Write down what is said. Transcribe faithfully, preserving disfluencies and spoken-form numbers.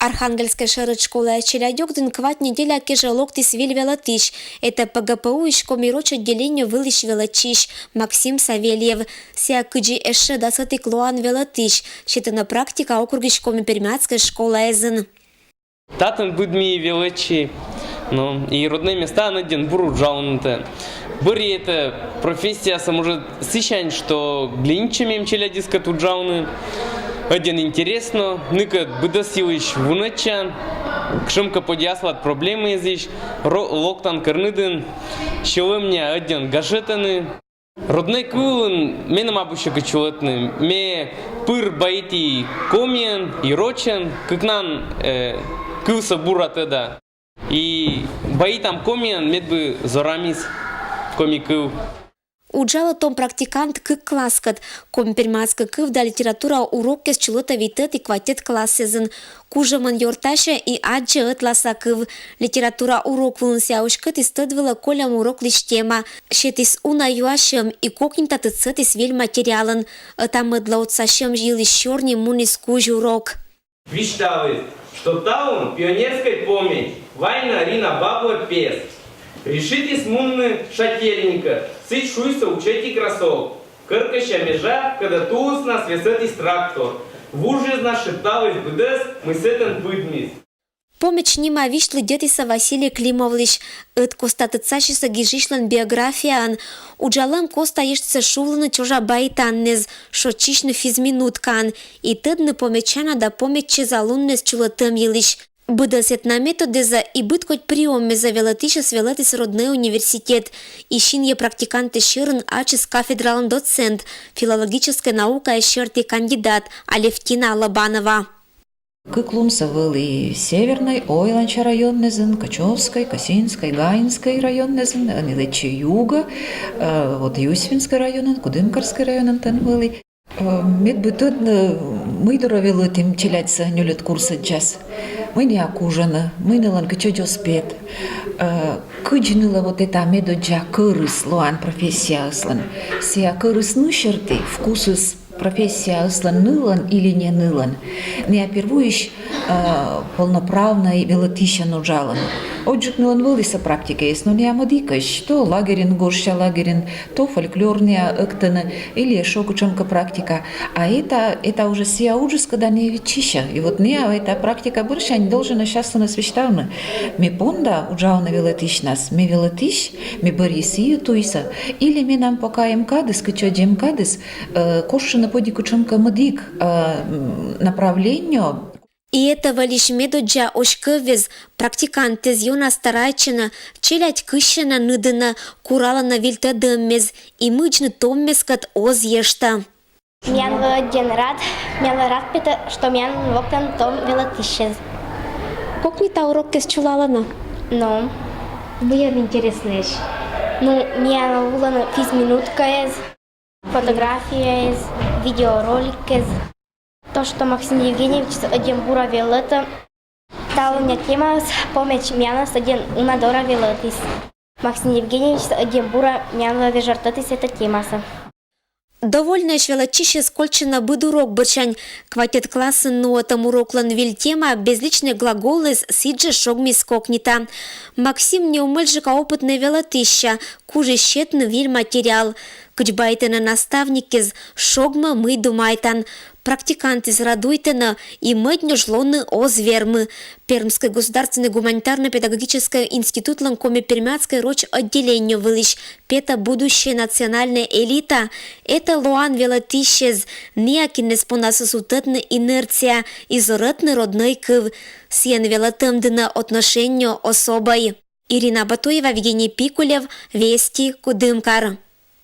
Архангельскӧй шӧрысь школаысь челядьӧгдін квайт неделя кежлӧ локтіс виль велӧтысь. Это ПГПУ-ысь коми-роч отделениеӧ вылысь велӧдчысь Максим Савельев. Сійӧ кыдзи ещӧ дас ӧтик лоан велӧтысь. Сетӧ на практика округысь коми-пермяцкӧй школаэзын. Татӧн быдми велӧдчи, но и роднӧй местаын ӧддьӧн бур уджавны. Бӧрйи этӧ профессиясӧ, может, сысянь, что гленитчӧ мем челядьыскӧд уджавны. Ӧддьӧн интереснӧ, ныкӧд быдӧс йылысь вунӧдчан, кутшӧмкӧ подъяслад проблемаэзысь, ро-, локтан кӧрныдын, сьӧлӧмнас ӧддьӧн гажӧдӧны. Роднӧй кывйын меным абу сьӧкыд чулӧтны. Ме пыр баиті комиӧн и рочӧн, кыкнан, э, кывсӧ бура тӧда. И баитам комиӧн, медбӧ зорамис коми кыв. Уджалӧ том практикант кык класскӧд. Коми-пермяцкӧй кыв да литература уроккӧд чулӧтӧ витӧд и квайтӧд классэзын. Кужӧмӧн ёртасьӧ и аддзӧ ӧтлаын кыв. Литература урок вылын сійӧ уськӧдіс тӧд вылӧ кольӧм уроклысь тема. Сетіс уна юасьӧм и кокнита тӧдсӧдіс виль материалӧн. Ӧта-мӧдлӧн отсасьӧм йылысь сёрни муніс кузь урок. Висьталіс, что талун пионерскӧй помесь, вайна Рина бабла пес. Решитіс мунны шательникӧ, сідз шуисӧ учӧтик Расов. Кӧркӧся межа, кӧдӧ тулыснас весӧдіс трактор. Вужъяснас шепталіс быдӧс, мый сэтӧн быдмис. Помесь нима висьтлі дерттісӧ Василий Климовлысь. Ӧд коста тӧдсасисӧ гижысьлӧн биографияӧн. Уджалӧм коста эштісӧ шулыны чужа баитанінӧс, шойччысьны физминуткаын и тӧдны помечана да помеччеза луннас чулӧтӧм йылысь. Быдӧс этна методъясӧн и быд кодь приёмъясӧн велӧтысьӧс велӧдіс роднӧй университет. И синъя практикантъяс сьӧрын ачыс кафедралӧн доцент, филологическӧй наукаяс серти кандидат Алевтина Лобанова. Кык лунсӧ вӧлі Севернӧй, Ойланча районнас, Качовскӧй, Косинскӧй, Гаинскӧй районнас, ӧні лэччи югӧ, э, вот Юсьвинскӧй районын, Кудымкарскӧй районын тӧн вӧлі. Э, медбӧ тӧдны, мый дорӧ велӧдім челядьсӧ нёльӧд курсӧдчас. Мый ная кужӧны, мый нылӧн кытчӧдз оз пет. Э, кыдзи нылӧ вот эта медоддза кӧрыс лоан профессияыслӧн. Сійӧ кӧрыс ныв серти, вкусыс профессияыслӧн нылӧн или не нылӧн. Ная первойысь, э, полноправнӧй велӧдысьӧн уджалӧны. Ӧтджык нылӧн вӧлісӧ практикаыс, но ная мӧдікӧсь, то лагерын, гожся лагерын, то фольклорнӧя ӧктӧны, или ещӧ кутшӧмкӧ практика. А эта, эта уже сійӧ уджыс, кӧда ная виччысьӧ. И вот ная эта практика бӧрсянь должен час лунас висьтавны. Ме понда уджавны велӧдысьнас, ме велӧдысь, ме бӧрйи сійӧ туйсӧ. Или менам пока эм кадыс, кытчӧдз эм кадыс, э, кошкыны пӧди кутшӧмкӧ мӧдік, э, м, направлениеӧ. И этӧ вӧлісь медоддза оз кӧввез, практикантъяс ёна старайтчӧны, челядь кысьӧны нуӧдны, куралӧны вильтӧдӧмӧс, и мыджны томмӧскӧд оз ещӧ. Миян вӧлі ӧддьӧн рад, миянлы рад петӧ, что миян локтӧны том велӧдысьӧс. Кокнита урокъяс чулалӧны? Но. Мыйӧн интереснӧйӧсь? Ну, миян локтӧны физминуткаыс, фотографияыс, видеороликыс. То, что Максим Евгеньевич ӧддьӧн бура велӧдӧ. Талунъя темаыс помесь миянӧс ӧддьӧн уна дорӧ велӧдіс. Максим Евгеньевич ӧддьӧн бура миянлы вежӧртӧдіс эта темасӧ. Довольнӧйӧсь велӧдчысьяс кольччӧны быд урок бӧрсянь. Квайтӧд классын нуӧдӧм уроклӧн виль тема, безличнӧй глаголыс, сідзжӧ шогмис кокнита. Максим неумӧдджыка опытнӧй велӧдысь, кужис сетны виль материал. Кыдз байтӧны наставникъяс, шогмӧ мый думайтан. Практикантъяс радуйтӧны и мӧд нёжлуны оз вермы. Пермскӧй государственнӧй гуманитарнӧй педагогическӧй институтлӧн коми-пермяцкӧй роч отделение вылысь петӧ «Будущее национальной элита». Этӧ лоан велӧдысьӧс, ная киннас понасыс сувтӧдны инерция и зорӧтны роднӧй кыв. Сійӧн велӧдтӧм дінӧ отношениеӧ особӧй. Ирина Батуева, Евгений Пикулев, «Вести», Кудымкар.